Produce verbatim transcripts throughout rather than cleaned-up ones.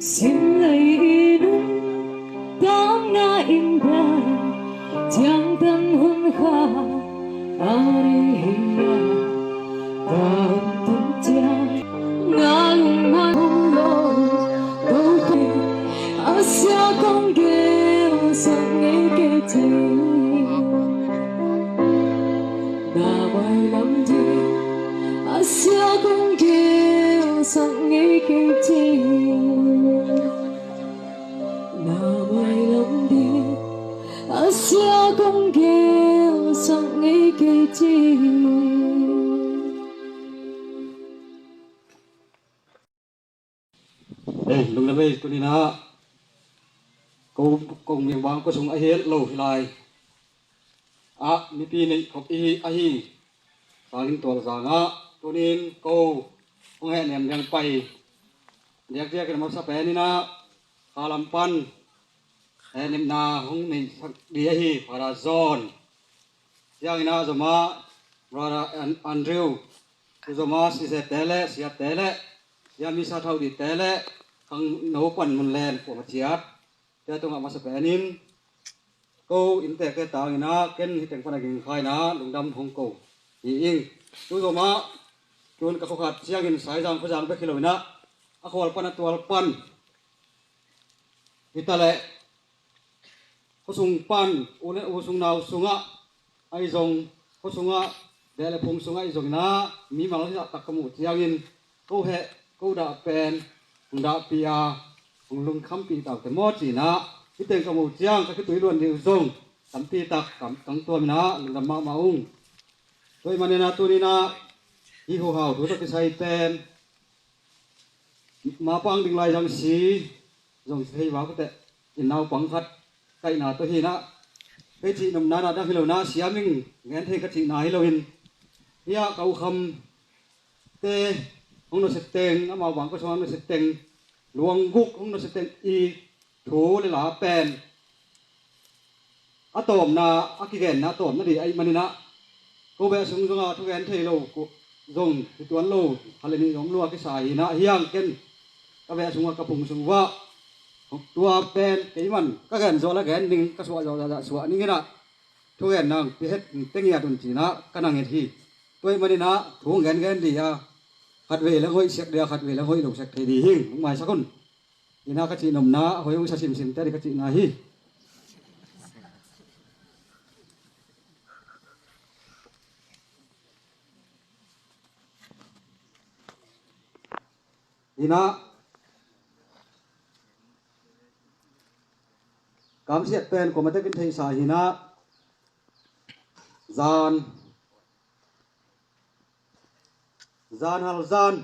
Sim lei i nuntakna in bang ciangtan hun kha a ni hi a, tua hun tun ciang na lungman hun lo, Topa a sia kong gelsak ngei kei ci. Na mailam ding a sia kong gelsak ngei kei ci. Na mailam ding a sia kong gelsak ngei kei ci. Ei, lungdam ei, tuni-in ah ko, kong miang bang ko sung a hi lo hi lai. Ah, mipi neih khop i hi, a hi. Sangin tual zang ah, tuni-in ko hong hehnem ding pai. Diakdiak in a masa pen in ah, kha lam pan hehnemna hong neihsak ding a hi, Father John. Ciangin ah zom ah, Brother An-, Andrew, tu zom ah, sisete le, siate le, sia misa thau dite le, khangno pan mun len kuama ciat. Tua tungah masa pen in, ko inntekte tangin ah, ken hi teng pan a ging kha in ah, lungdam hong ko hi ing. Tu zom ah, tun ka khua khat ciangin Saizang khuazang bek hi lo in ah, a khual pan a tual pan. Hi ta leh, khuasung pan, u le u sung nau sungah, ahi zong, khuasungah, deh le phung sungah ahi zongin ah, mimal hi zah tak ka muh ciangin, ko heh, ko dah pen, hong dahpih a, hong lungkhampih taute maw ci-in ah, hi teng ka muh ciang, ka khitui luan ding uh zong, tampi tak, kam, kang tuam in ah, lungdam mahmah ung. Tua ahih manin ah, tuni-in ah, hi huhau thu tawh kisai pen, mapang ding lai zang si, zong si thei vak uh teh, in naupang khat, kaihna tawh hi in ah, kei cih nopna na dang hi lo in ah, siaming ngen thei ka cihna hi lo in, hi ah ka ukhamte, hong nusia teng, amau bang ko sung hong nusia teng, luang guk hong nusia teng i thu le la pen, a tawpna, a kigenna a tawpna ding ahih manin ah, ko beh sung zongah thugen thei lo, ko zong hi tuan lo, kha le nih zong lua kisa hi in ah, hi hang ken, ka beh sungah ka phung sung uah, tua pen keiman ka gen zawh le gen ning, ka suah zawh zah suah ning in ah, thugen nang pia het teng ngiat un ci-in ah, ka na nget hi. Tua ahih manin ah, thu gengen ding a, khatvei leng hoih siak ding a, khatvei leng hoih lo siak thei ding hi, hong maisak un. Ina ka cih nopna, a hoih hong sa simsim te ding ka cihna hi. Ina, kamsiat pen, kuamah tek in theihsa hi in ah, zan, zan hal zan,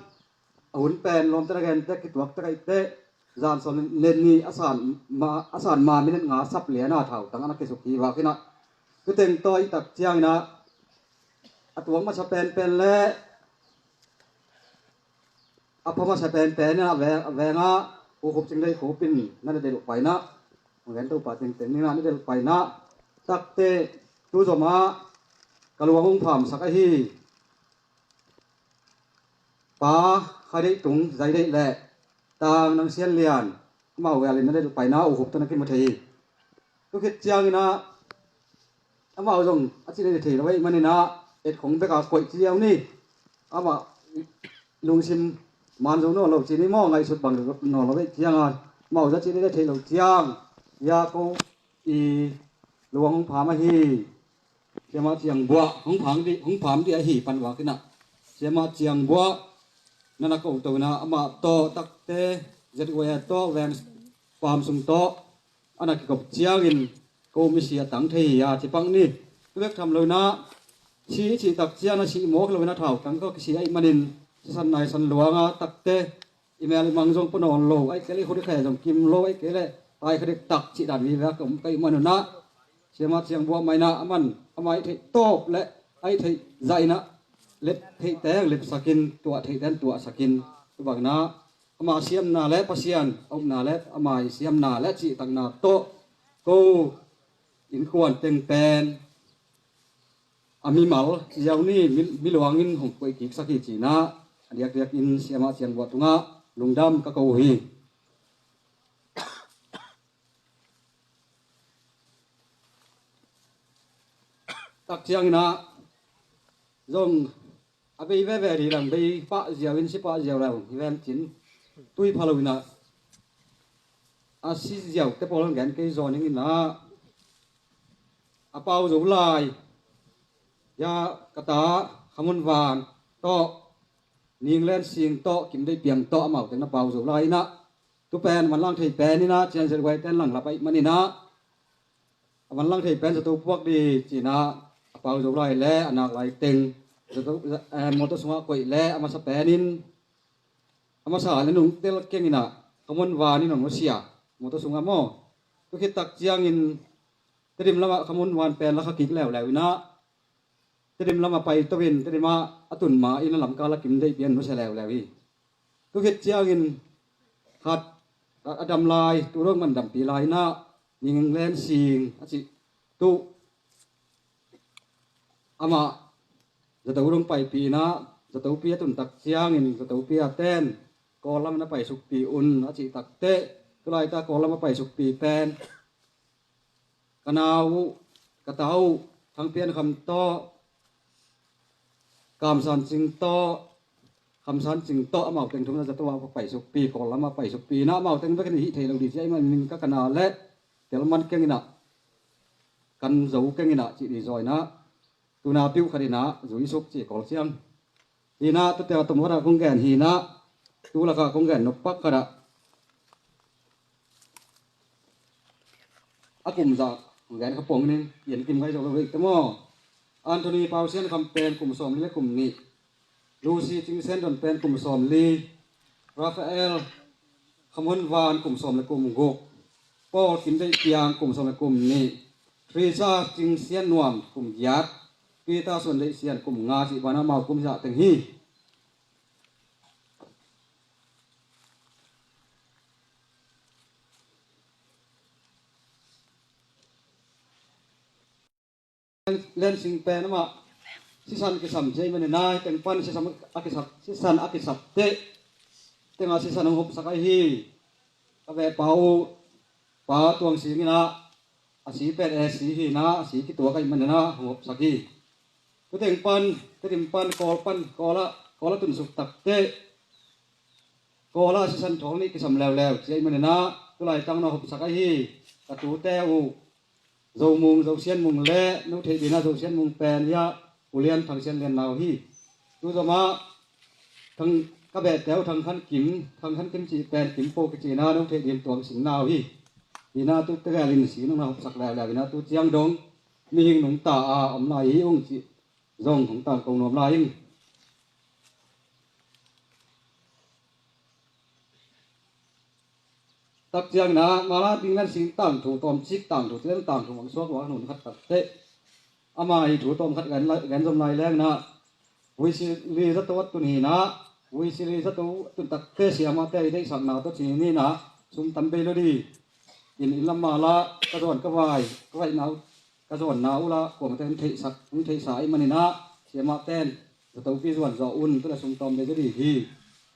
a hun pen, lawmte na gen tek, kituak tek ahih teh, zan sawm le nih a san ma, a san ma minute nga sap lian a thautang a na kisuk hi vak in ah. Tua teng tawh i tak ciangin ah, a tuak masa penpen le, a pha masa penpen in ah, a veng, a veng ah, U Khup Cing Deih Khup in na na delh pai in ah, a gen Topa tengteng in ah, na delh pai in ah, takte, tu zom ah, ka luang hong phamsak ahi. Pa Kha Deih Tung, Zai Deih le Tang Nang Sian Lian, amau vial in na delh pai in ah, U Khup tawh na kimu thei hi. Tu khit ciangin ah, amau zong a cih na thei lo ahih manin ah, et khong bek a koih ci ziau ni. Amah lungsim man zo nawn lo ci ni maw, ngaihsut bang nawn lo ahih ciangin, amau zong a cih na thei lo ciang, ya ko i luang hong pham ahi. Siamah Ciang Buah hong pham ding, hong pham ding ahi pan vak in ah, Siamah Ciang Buah na na ko to in ah, amah tawh takte, Z Y A tawh, veng pam sung tawh a na kikop ciangin, ko misi a tang thei hi a, ci pak ni. Tu bek tham lo in ah, si i cih tak ciang a si mawk lo in ah, thautang tawh kisi ahih manin, sisan naisan luang a, takte, i mel i mang zong pua nawn lo, ahih kei leh i khut i khe zong kim lo, ahih kei leh tai kha diktak cih dan vive a ka om ka hih manun ah, Siamah Ciang Buah mah in ah, aman, amah i theih tawp le, a i theih zah in ah, lep theih teng lepsak in, tuah theih teng tuahsak in, tu bang in ah, ama siamna le Pasian a upna le ama i siamna le cihtakna tawh ko innkuan teng pen a mimal ziau ni, mi, miluang in hong koih kiksak hi cinah a diakdiak in siamah ciangbuah tungah lungdam ka ko uh hi. Tak cianginah zong a bei veve dih lang, bei pah ziau in si pah ziau lo hi vem cin, tui pha lo inah a si ziau te pawl hong gen kei zaw ninginah a pau zo lai ya ka ta Khamun Van tawh Ning Len Sing tawh Kim Deih Piang tawh amau teng na pau zo lai inah tu pen a man lang thei pen inah cian Z Y ten lang lap ahih maninah a man lang thei pen zato puak dih cinah a pau zo lai le a nak lai teng zato, eh, mawtaw sungah koih le a masa pen in a masa le nung tel keng inah Khamun Van in hong nusia mawtaw sungah maw. Tu khit tak ciangin Tedim lamah Khamun Van pen la kha kik leuleu inah Tedim lamah pai to in Tedim ah a tun ma in a lamkal a Kim Deih Piang nusia leuleu hi. Tu khit ciangin khat a, a dam lai, tu dong man dampi lai inah Ning Len Sing a cih tu amah zato dong paipih inah zatopi a tun tak ciangin zatopi a ten Kawl lam na paisukpi un a cih takteh tu laita Kawl lam a paisukpi pen ka nau uh, ka ta uh Thang Pian Kham tawh, Kam San Cing tawh, Kham San Cing tawh amau teng thum na zato a paisukpi, Kawl lam a paisukpi inah amau teng bek in hih thei lo dih cia i man ning ka ka na le tel man keng inah kan zo keng inah cih dih zaw inah tuna piuh khat inah zui suk ci Kawl ciang. Hinah tu tel a tom khat ah kong gen hinah tu lakah kong gen nop pak khat ah a kum zah kong gen kha pong ning pian kim ngai zo lo veih te maw. Anthony Pau Sian Kham pen kum sawm li le kum nih, Lucy Cing Sian Don pen kum sawm li, Raphael Khamun Van kum sawm le kum guk, Paul Kim Deih Piang kum sawm le kum nih, Theresa Cing Sian Nuam kum giat, Peter Suan Deih Sian kum nga cih banah amau kum zah teng hi. Len Sing pen amah sisan kisam cia i maninah teng pan sisan a kisap, sisan a kisap teh tengah sisan hong hopsak ahi hi. Ka veh pa uh Pa Tuang Sing inah a si pet e si hinah a si kituak ahih maninah hong hopsak hi. Tu teng pan Tedim pan Kawl pan Kawl ah Kawl a tunsuk takteh Kawl ah sisan thawng nih kisam leuleu cia i maninah tu laitang na hopsak ahi hi. Ka tute uh Zo Mung, Zo Sian Mung le no theih dinah Zo Sian Mung pen hiah Ulian Thang Sian Lian nau hi. Tu zomah Thang ka behte uh Thang Khan Kim, Thang Khan Kim cih pen Kim po kici inah no theih din Tuang Sing nau hi. Hinah tu tegel in si nung na hopsak leuleu inah tu ciang dong mihing nungta a om lai hi ung cih zong hong tangko nuam lai ing. Tak cianginah mala ding nan sing tangthu tawmcik tangthu cian tangthu mangsuak luak nun khat takteh ama hi thu tawm khat gen zom lai lengnah vuisili zato a tun hinah vuisili zato a tun takteh siamahte i deihsakna tawh cin hinah sum tam bei lo di. In in lam mala ka zawn ka vai ka vaihna uh ka zawnna uh lah kuamate hong theihsak hong theihsa ahih maninah siamahten zatopi zuan zawh un tu le sum tawm bei zo di hi.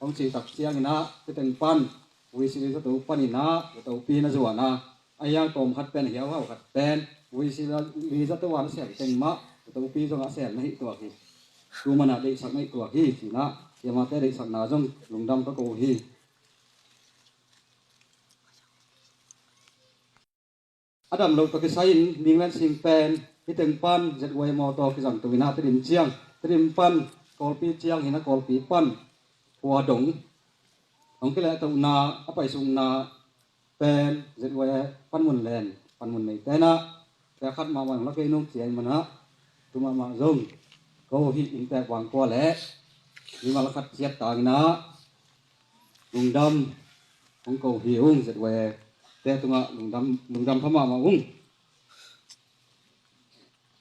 Hong cih tak cianginah tu teng pan vuisili zato paninah zatopi na zuan a a hiang tawm khat pen hiauhau khat pen vuisili zato a na sem teng mah zatopi zongah sem na hih tuak hi. Tu manah deihsak na hih tuak hi cinah siamahte deihsakna zong lungdam ka ko uh hi. A dam lo tawh kisai-in Ninglen Sing pen hih teng pan Z Y maw tawh kizang to inah Tedim ciang Tedim pan Kawlpi ciang hinah Kawlpi pan Huadong hong kilehtohna a paisukna pen Z Y panmun len panmun nei tenah pek khat mahmah hong la kei nung ciai manah tu mahmah zong ko hih inntek vangkua le mimal khat ciat tanginah lungdam hong ko hi ung. Z Y te tungah lungdam lungdam pha mahmah ung.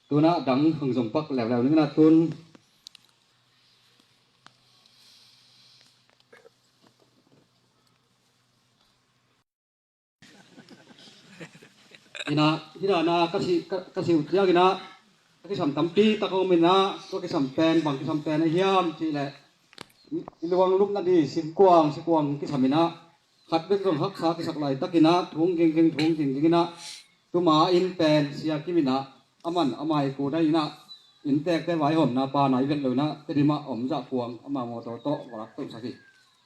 Tunah dang hong zong pak leuleu ninginah tun. Inah, hih dana ka si, ka, ka si uh cianginah, ka kisam tampi tak om inah, tua kisam pen, bang kisam pen a hiam cih leh, i luang lupna di singkuang, singkuang kisam inah, khat bek zong haksa kisak laitakinah, thung gingking, thung gingking inah, tuma inn pen Sia Kim inah, aman, amai ku dai inah, inntekte vaihawmna pana i vet lo inah, Tedim ah om zah kuang, ama mawtaw tawh, va lak tohsak hi.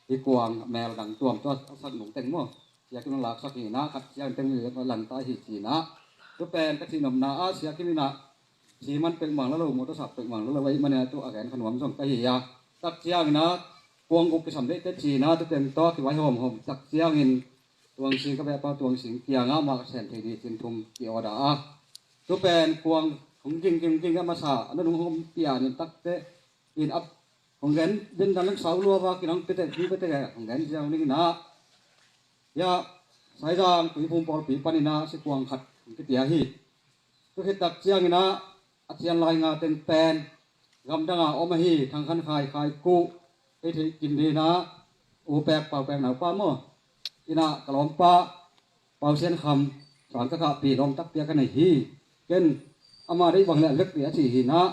Hih kuang mel dang tuam tawh a sak nungteng maw. Sia Kim in laksak hi inah, khat ciang teng lanta hi ci inah. Tu pen ka cihnopna ah Sia Kim inah, ci man pek mang la lo, mawtaw sap pek mang la lo, ahih manin ah tu a gen kha nuam zong ka hi a. Tak ciang inah, kuang guk kisam deihte ci inah, tu teng tawh kivaihawm hawm tak ciangin, Tuang Sing ka beh pa Tuang Sing kiangah mah ka sen thei ni cin thum ki-order a. Tu pen kuang hong ging ging ging a masa, a nunung hong pian in takte in ap hong gen, den dan leng sau lua va kinang pete, pi pete, hong gen ziau ning inah. Ya, Saizang Tuiphum pawlpi panin ah sikuang khat hong kipia hi. Tu khit tak ciangin ah, a cian lai nga teng pen, gamdang a om ahi, Thang Khan Khai, Khai Kuh, ei theih kim ding inah, U Pek, Pau Pek naupa maw. Inah ka lawmpa, Pau Sian Kham, sang ka khahpih lawm takpi a ka nei hi. Ken, ama deih bang leh a vekpi a ci hi inah,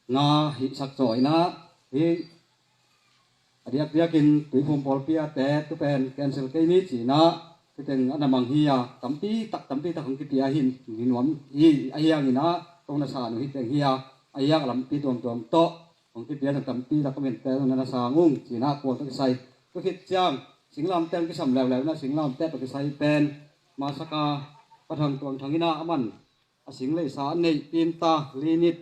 nga hihsak caw inah, hih a diakdiakin Tuiphum pawlpi ah te tu pen cancel kei ni ci inah, tu teng a na mang hi a, tampi tak, tampi tak hong kipia hi, hi nuam hi, a hiang inah, tong na sa nu hi teng hi a, a hiang lampi tuamtuam tawh, hong kipia zong tampi tak, comment te zong na na sang ung ci inah, kuang tawh kisai. Tu khit ciang, singlamteh hong kisam leuleu inah, singlamteh tawh kisai pen, masaka, Pa Thang Tuang Thang inah, aman, a sing leisa a neih pinta, linit,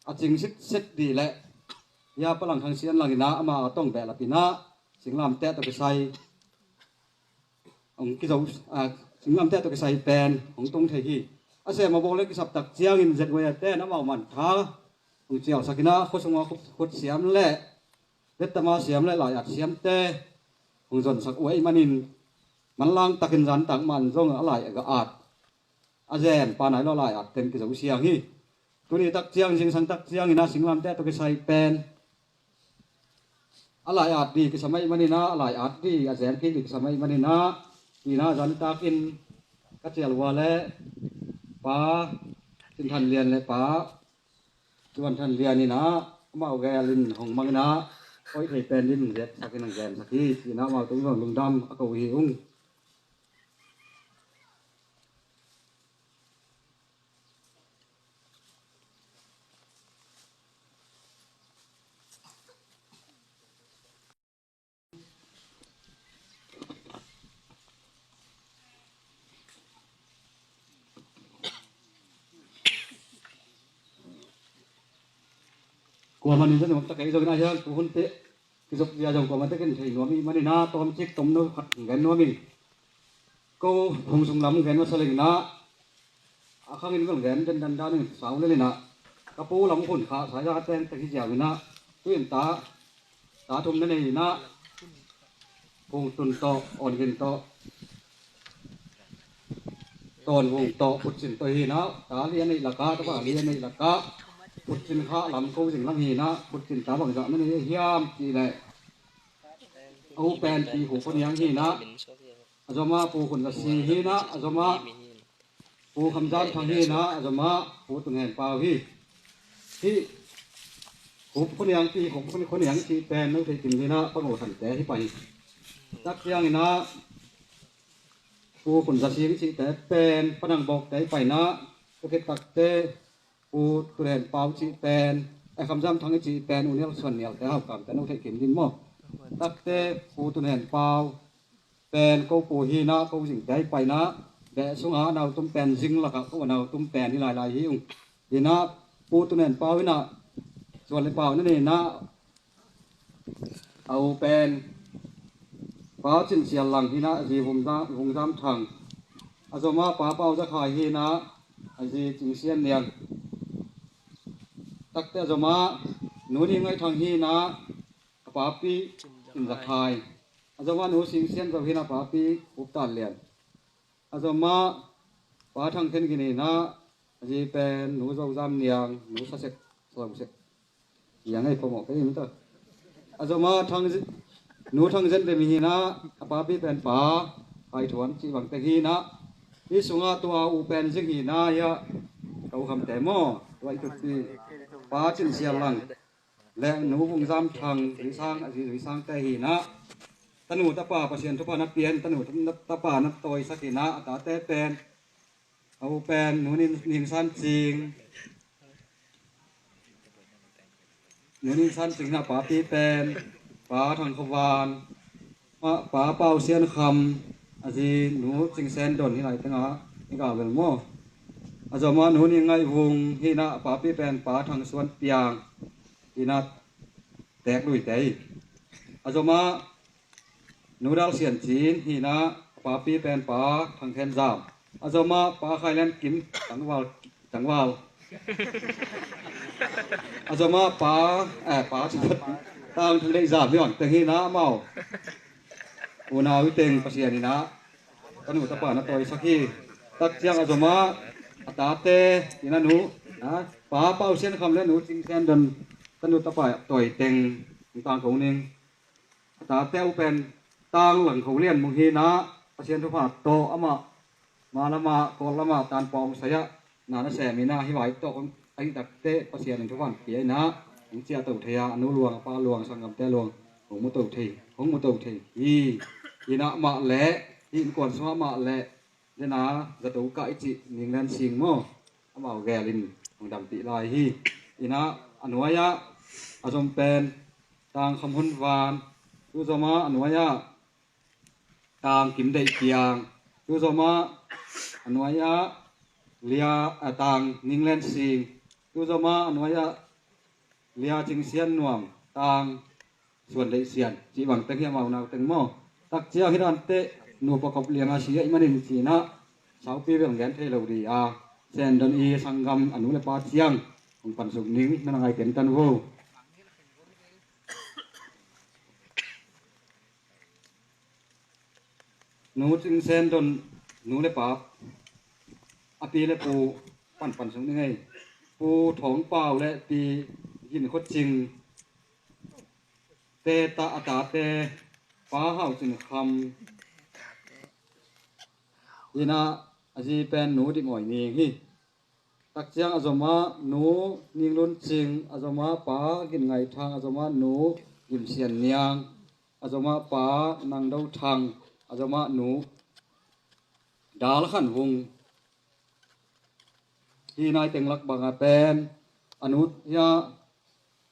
a cing sitset dih leh, ya Pa Lang Thang Sian Lang inah, ama a tong behlap inah, singlamteh tawh kisai, hong kizo, a, singlamteh tawh kisai pen, hong tung thei hi. A sem a bawk le kisap tak ciangin Z Y A ten, amau man tha, hong ciausak inah, khua sungah khut, khut siam le, vettama siam le, lai-at siamte, hong zonsak uh ahih manin, manlang takin zan tak man zong a lai a ga at. A zen pa nai lo lai-at teng kizo siang hi. Tuni tak ciang, zingsang tak ciang inah singlamteh tawh kisai pen, a lai-at di kisam ahih manin ah, a lai-at di, a zen kik di kisam ahih manin ah, inah zantakin ka cial ua le Pa Cin Than Lian le Pa Tuan Than Lian inah, amau gel in hong mang inah, hoih thei pen din zetsak in hong gensak hi ci inah, amau tung zong lungdam a ko hi ung. Kuamah in zan nuam tak ei zongin a hiang tu hun teh kizop zia zong kuamah tekin thei nuam i hih manin ah tawmcik tomno khat gen nuam ing. Ko phung sung lam gen masa leng inah, a khangin bel gen den dandan in sau lel inah, ka pu lam hun kha Saizang a teng teng hi ziau inah, tu in ta, ta thum na nei inah, Phung Tun tawh, Awn Gin tawh, Tawn Vung tawh, Phut Cin tawh hi inah, ta li a neih lakah, tapa li a neih lakah, Phut Cin kha lam ko zing lam hi inah, Phut Cin ta bangzah na nei hiam cih leh, a u pen Pi Hu Khua Niang hi inah, a zomah Pu Khun Za Si hi inah, a zomah Pu Kham Zam Thang hi inah, a zomah Pu Tun Hen Pau hi. Hih Hu Khua Niang, Pi Hu Khua Niang cih pen no theih kim hi inah, Pa Ngo Thante hi pah hi. Tak ciang inah Pu Khun Za Si cihte pen Pa Nang Bawkte hi pah inah, tu khit takte Pu Tun Hen Pau cih pen, eh, Kham Zam Thang i cih pen, U Nial Suan Nialte, Haukamte no theih kim din maw. Takte Pu Tun Hen Pau pen ko pu hi inah, ko zingte hi pah inah, beh sungah a nau tum pen zing lakah ko a nau tum pen hi lailai hi ung. Inah Pu Tun Hen Pau inah, Suan le Pau na nei inah, a u pen Pa Cin Sial Lang hi inah, a zi Vung Zam, Vung Zam Thang. A zomah Pa Pau Za Khai hi inah, a zi Cing Sian Niang. Takte a zomah Nu Ni Ngaih Thang hi inah, a papi Cin Za Khai. A zomah Nu Sing Sian Zo hi inah, a papi Up Tan Lian. A zomah Pa Thang Khen Gin hi inah, a zi pen Nu Zo Zam Niang, Nu Sa Sek, Sa Zo Sek. Yang ei pawmawh kei in ta. A zomah Thang Zi-, Nu Thang Zen Dem hi inah, a papi pen Pa Hai Thuan cih bang teng hi inah, Hih sungah tua u pen zing hi na, hiah ka u Khamte maw, tua i tutpi Pa Cin Sial Lang le nu Vung Zam Thang, Zui Sang, a zi Zui Sangte hi na. Tanu tapa Pasian thupha na pian, tanu tapa na tawisak hi na, a tate pen, a u pen nu Ning, Ning San Cing, nu Ning San Cing na, papi pen Pa Thang Khua Van, Pa, Pa Pau Sian Kham, a zi nu Cing Sen Don hi lai tengah i ga vel maw. A zomah nu Ning Ngaih Vung hi na, papi pen Pa Thang Suan Piang hi na, Teek Lui te hi. A zomah nu Dal Sian Cin hi na, a papi pen Pa Thang Khen Zam. A zomah Pa Khai Lian Kim, Tangval, Tangval. A zomah Pa, eh, Pa Tang Thang Deih Zam hi on teng hi na, amau unau hi teng Pasian hi na, tanu tapa na tawisak hi. Tak ciang a zomah a tate hi na, nu, ha, Pa Pau Sian Kham le nu Cing Sen Don tanu tapa tawi teng tang ko ning. A tate u pen Tang Lang Kho Lian Mung hi na, Pasian thupha tawh amah ma lamah, Kawl lamah tanpawng sai-ah na na sem hi na, hih vai tawh a hi takte Pasian in thupha pia hi na, hong ciahto thei a, a nu luang, a pa luang, a sanggamte luang hong muto thei, hong muto thei hi. Hi na, amah le hih innkuan sungah amah le dena zato kah i cih Ning Lian Sing maw, amau gel in hong dampih lai hi. Hi na, a nuai-ah a zom pen Tang Kham Hun Van, tu zomah a nuai-ah Tang Kim Deih Piang, tu zomah a nuai-ah Lia, a, Tang Ning Lian Sing, tu zomah a nuai-ah Lia Cing Sian Nuam, Tang Suan Deih Sian, cih bang teng hi amau nau teng maw. Tak ciang hi dan teh nupa kop liang a si ahih manin ci na, saupi bel gen thei lo ding a, Sen Don i sanggam a nu le pa ciang hong pansuk ning, na na ngai tentan vo. Nu Cing Sen Don nu le pa, a pi le pu panpan sung ni ngei. Pu Thawng Pau le Pi Gin Khua Cing te ta, a tate Pa Hau Cin Kham hi na, a zi pen Nu Dim Awi Ning hi. Tak ciang a zomah Nu Ning Lun Cing, a zomah Pa Gin Ngai Thang, a zomah Nu Gim Sian Niang, a zomah Pa Nang Do Thang, a zomah Nu Dal Khan Vung. Hi nai teng lak banga pen a nu, hia,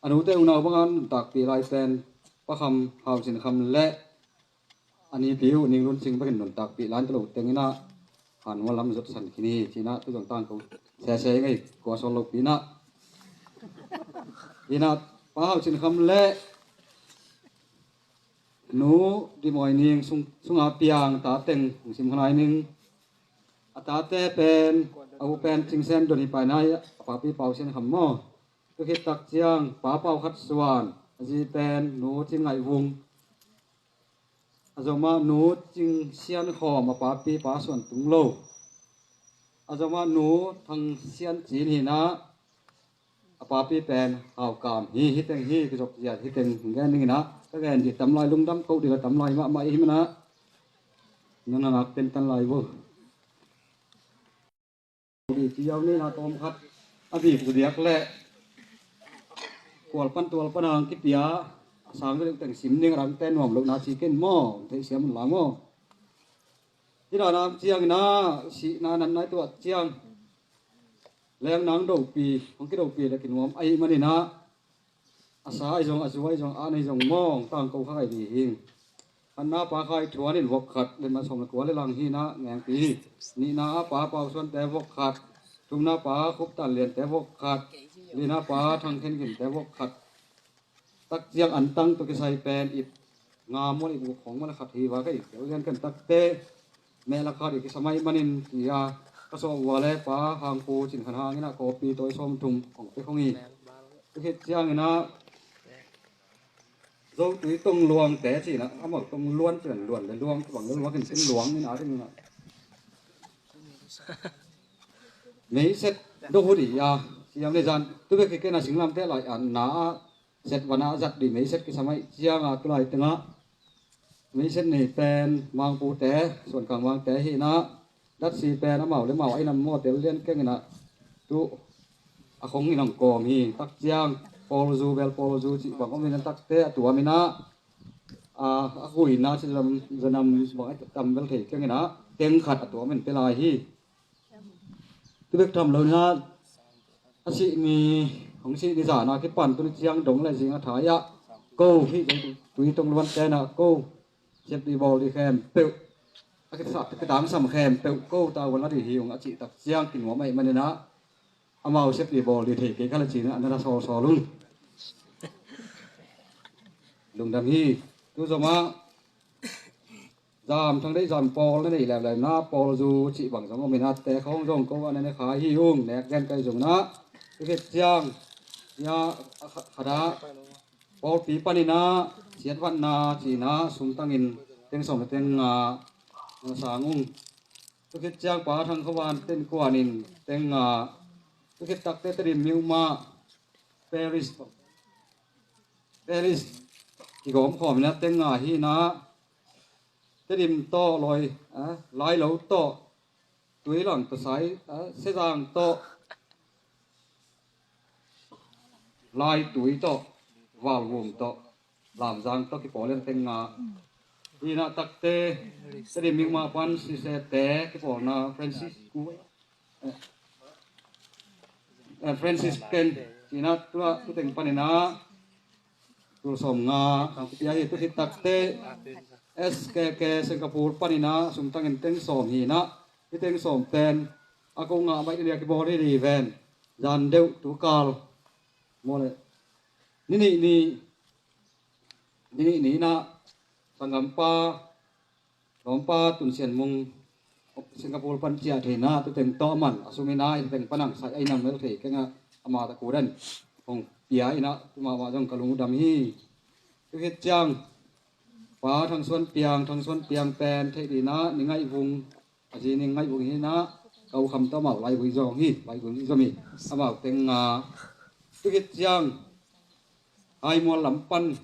a nute unau banga nuntakpih lai pen Pa Kham Hau Cin Kham le a nipi uh Ning Lun Cing bangin nuntakpih lai talo teng ina, han wa lam zot san khin hi, ci na, tu zong tang ko sese ngei, kua sawl lopi na. Hi na, Pa Hau Cin Kham le Nu Dim Awi Ning sung, sunga piang ta teng hong sim kha nai ning. A tate pen, a u pen Cing Sen Don hi pai nai, a papi Pau Sian Kham maw. Tu khit tak ciang Pa Pau Khat Suan, a zi pen Nu Cing Ngai Vung, a zomah Nu Cing Sian Khawm, a papi Pa Suan Tung Lo, a zomah Nu Thang Sian Cin hi na, a papi pen Hau Kam hi. Hi teng hi, kizop zia hi teng gen ning ina, ka gen di tam lai, lungdam ko di la tam lai mahmah i hi mana. Nana ngak ten tan lai vo. Di ci yau ni na tawm khat a bi ku diak le kual pan tual pan ang kipia, a sang ve teng sim ning rang ten nuam lo na ci ken maw, thei siam la maw. Hi na nam ciang ina, si na nan nai tuat ciang leng nang dopi, hong kidopi le kinuam ahi manina, a sa ahi zong, a zu ahi zong, a nei zong mawng tangko kha kai di hing. Khatna Pa Khai Thuan in vok khat, le ma sawm le kua le lang hi na ngengpi hi. Nihna a Pa Pau Suante vok khat, thumna Pa Khup Tan Liante vok khat, lina Pa Thang Khen Ginte vok khat. Tak ciang an tang tawh kisai pen ip nga mual ip guk khong mual khat hi va ka ip keu lian kan takte. Meh la khat ip kisam ahi manin tia ka sawh vua le Pa Hang Pu Cin Khan Hang ina kopi tawi sawm thum khong pe khong hi. Tu khit ciang ina Zo Tui Tong Luang te cina, amau Tong Luan cina, Luan le Luang, Luang le Luang kin sin Luang ina ding ina. Meiset do hu di ya, siam le zan tu bek kikena singlam te lai an na a set vana zat di meiset kisam ahi cianga tu lai tenga meiset nei pen Mangpute, Suan Kang Mangte hi na, Datsi pen amau le mau a inam maw tel lian keng inah tu a khong in hong kawm hi. Tak ciang pawlzu bel pawlzu cih bang om inah takte a tuam inah a, a kuina ci zam zanam bang a tam bel thei keng inah teng khat a tuam in pia lai hi. Tu bek tham lo inah a sih ni, hong sih ni zana kipan tuni ciang dong le zing a thai ah ko hih tui tong luan tenah ko siap di bawl di khempeuh a kitangsam khempeuh ko ta wan la di hi ung a cih tak ciang kinuam ahih maninah amau siap di bawl di thei kei kha la cinah a na la sawlsawl ung. Lungdam hi. Tu zomah zam thang deih zam pawl na neih leuleu na pawlzu cih bang zong om inah te khawng zong ko a na ne kha hi ung nek gen kai zong na. Tu khit ciang ia khat ah pawlpi paninah siatvatna cinah sumtangin teng sawm le teng nga na sang ung. Tu khit ciang Pa Thang Khavan ten kuanin teng nga. Tu khit takte Tedim miumah Paris Paris kigawm khawm inah teng nga hi inah Tedim tawh lawi a, Lailo tawh Tuilang tawh Sai a, Sezang tawh Laitui tawh Valvum tawh Lamzang tawh kipawl in teng nga. Hi inah takte Tedim miumah pan sisete kipawlna Francis Ku eh, Francis Ken cinah tua tuteng paninah tul sawm nga kipia hi. Tu khit takte S K K Singapore paninah sumtangin teng sawm hi inah hi teng sawm pen a ko ngah baih ni a kibawl hi di ven zan deuh tukal maw le ni nih ni ni nih ni inah sanggampa Lawmpa Tun Sian Mung Singapore pan ciah theihna tuteng tawh man a sum inah i tuteng pan ang sai a inam mel thei kengah ama ta kudan hong pia inah tu mahmah zong ka lungdam hi. Tu khit ciang Pa Thang Suan Piang Thang Suan Piang pen theih dinah ni ngaihvung a zi ni ngaihvung hi inah ka ukham tawh amau laivui zong hi laivui zong hi amau teng nga. Tu khit ciang Haimual lam pan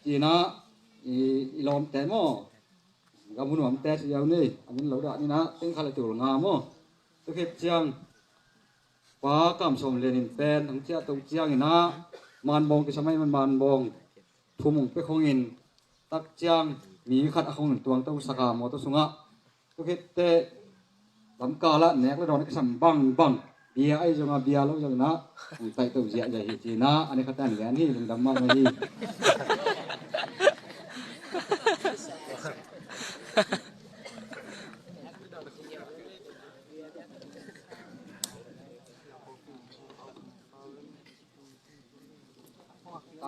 cinah i lawmte maw? Gam hun nuamte si ziau ni a min lo dah ninah teng khat le tul nga maw? Tu khit ciang Pa Kam Sawm Lian in pen hong ciah to ciang inah manbawng kisam ahi man manbawng thum hong pia khongin tak ciang mi khat a khongin tuang to saka mawtaw sungah tu khitteh lamkalah nek le dawn a kisam bangbang bia ahi zonga bia lo zonginah hong taihto ziahziah hi cinah a ni khat an lian hi lungdam mahmah hi.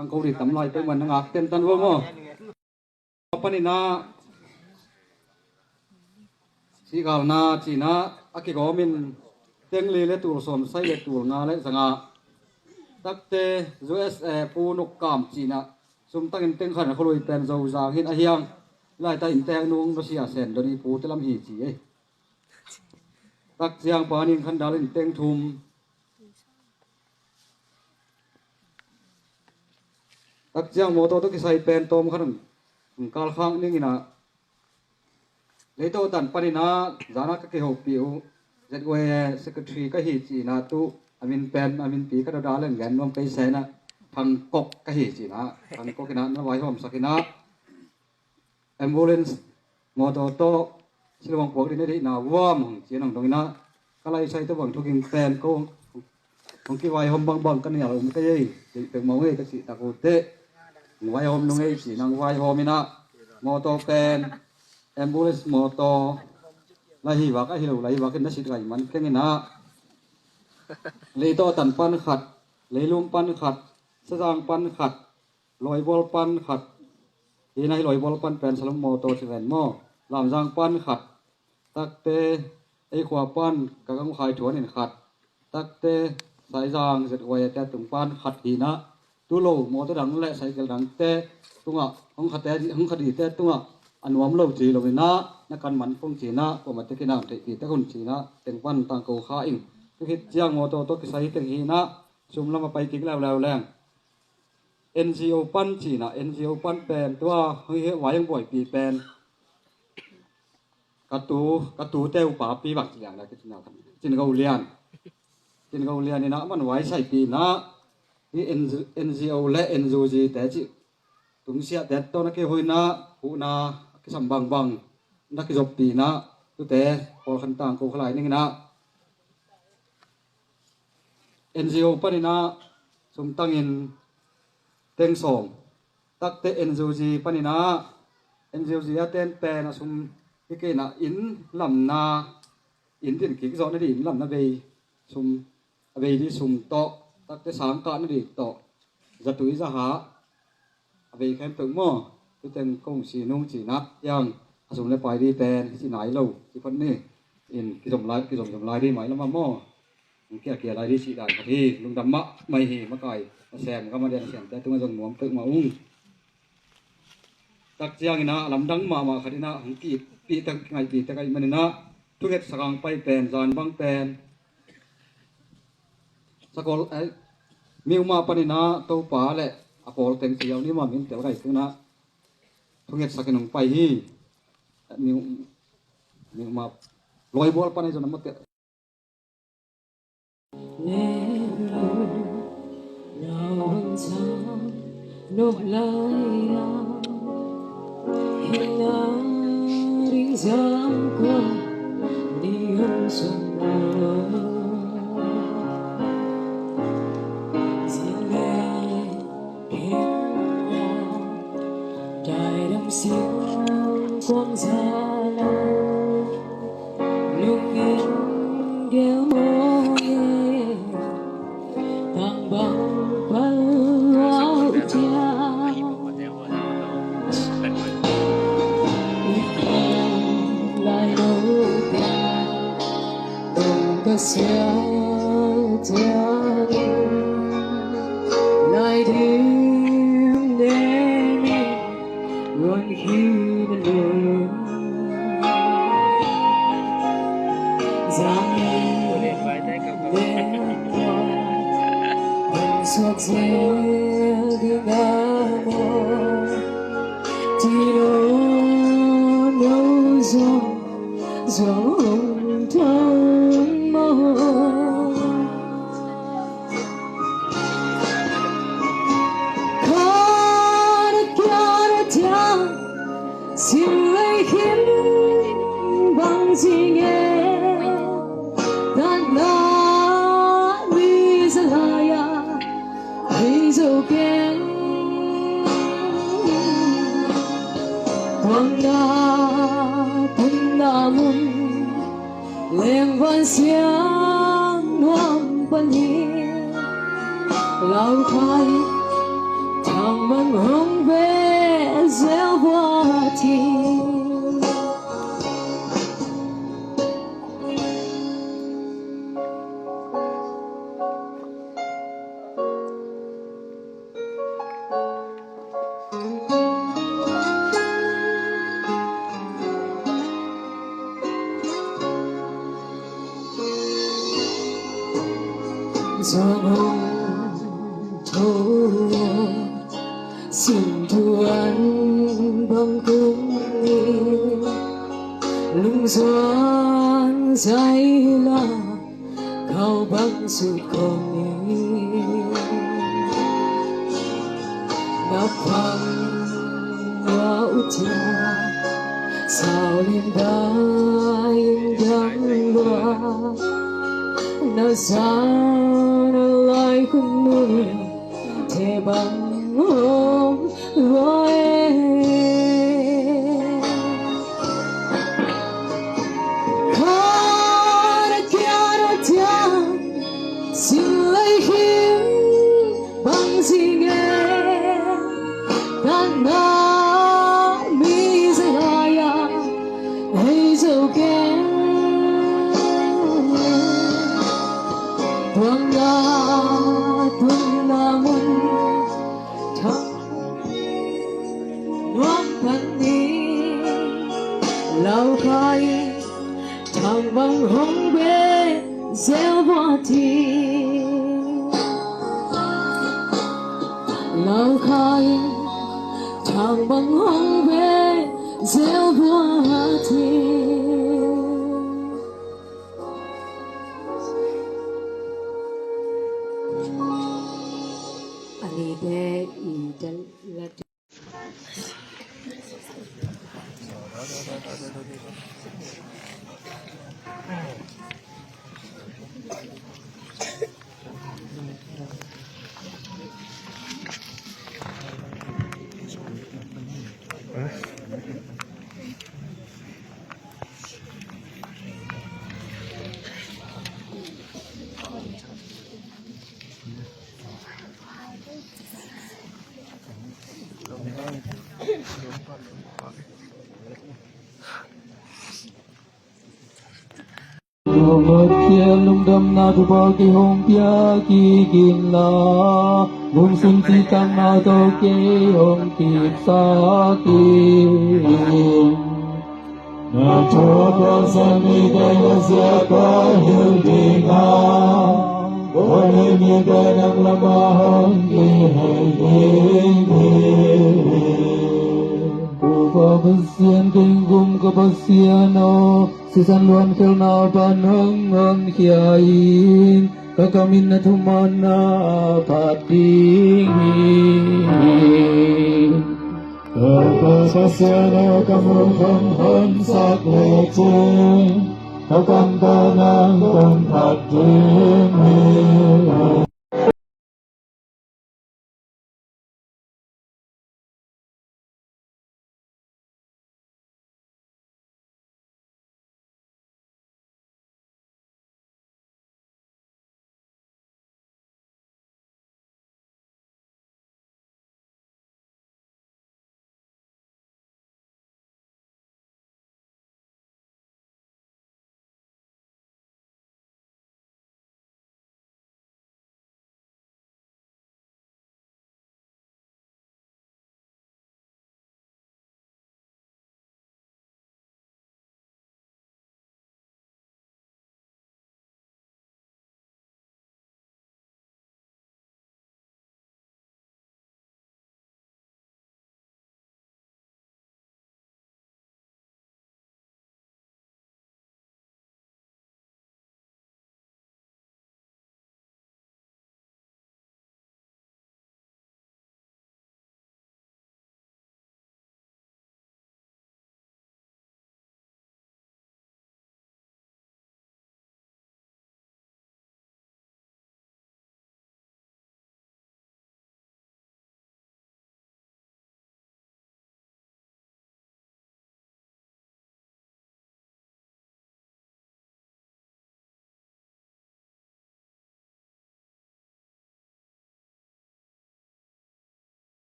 Tangko ri tam lai peuhmah na ngak tentan vo maw? Paninah sigalna cinah a kigawmin tengli le tul sawm sai le tul nga le zanga takte U S A pu nukkam cinah sumtangin tengkhan a khualui pen Zozang hin a hiang laita in teng nung nusia sen doni pu te lam hi ci ei. Tak ciang panin khandal in teng thum. Tak ciang mawtaw tawh kisai pen tawm khat hong kalkhak ninginah leitaw tan paninah zanah ka kihopih uh Z Y A secretary ka hi cinah tu a min pen a minpi ka dawda leng gen nuam kei senah Thangkok ka hi cinah Thangkok inah na vaihawmsak inah ambulance mawtaw tawh siluang puak ding na deihna vuam hong cian hong donginah ka laisai tawh bang thuging pen ko hong kivaihawm bangbang ka nial um kei ei. Deih peuhmah ung ei ka cih tak uh teh hong vaihawm nung ei cinah hong vaihawm inah mawtaw pen ambulance mawtaw la hi vak ahi lo la hi vakin na sit gai man kenginah leitaw tan pan khat, leilum pan khat, sazang pan khat, Lawibual pan khat hi inah hi Lawibual pan pen Salom mawtaw ci ven maw? Lamzang pan khat takte ei khua pan ka gang khai thuan in khat takte Saizang Z Y A te tung pan khat hi inah tu lo mawtaw dang le cycle dangte tungah hong khate hong kha dite tungah a nuam lo ci lo inah na kan man kong cinah kuamah te kinam theih ti tek hun cinah teng pan tangko kha ing. Tu khit ciang mawtaw tawh kisai hi teng hi inah sum lam a pai kik leuleu leng N G O pan cinah N G O pan pen tua hong hi vai hong buaipi pen ka tu, ka tute upa pi bang ci liang la, ka cina khat. Cin Go Lian. Cin Go Lian in ah man huai saipih in ah, hi N G O le N U G te cih tungsiahte tawh na kihuh in ah, huhna a kisam bangbang na kizoppih in ah, tute pawlkhan tangko kha lai ning in ah, N G O panin ah sum tangin teng sawm. Takte N U G panin ah, N U G a ten pen a sum hi kei in ah, inn lamna, inn din kik zawh nading inn lamna bei sum, a bei ding sum tawh, takte sang kah nading tawh, zatui zaha a bei khempeuh maw, tu teng kong si nung cih in ah, hiang a sum le pai ding pen ci nai lo, ci phot ni. In kizom lai, kizom zom lai ding mah lam ah maw, kia kia lai ding cih dan khat hi. Lungdam mahmah hi, makai a sem, gam a lian a semte tungah zong nuam peuhmah ung. Tak ciangin ah lamdang mahmah khat in ah hong kipih tek, ngaihpih tek ahih manin ah, thungetsak hong pai pen, zan bang pen, Sakol, eh, Myanmar panin ah Topa le a pawl teng ci au ni maw, min tel gai teng in ah thungetsak in hong pai hi. Myanmar, Myanmar, Lawibual pan ahi zong a mawte. Tua Pathian lungdamna thupha kei hong pia kik inla, lungsim citakna tawh kei hong kipsak in. Na thupha sa mi teng a ziak a hilh ding a, kua ni mi teng nang lam a hong kihei ding hi. Topa Pasian, kei gum ka Pasian aw, sisan luan khelhna pan hong honkhia in, ka kam in na thumanna phat ding hi. Topa Pasian aw, ka muh hong honsak lecin, ka kam tawh nang kong phat ding hi.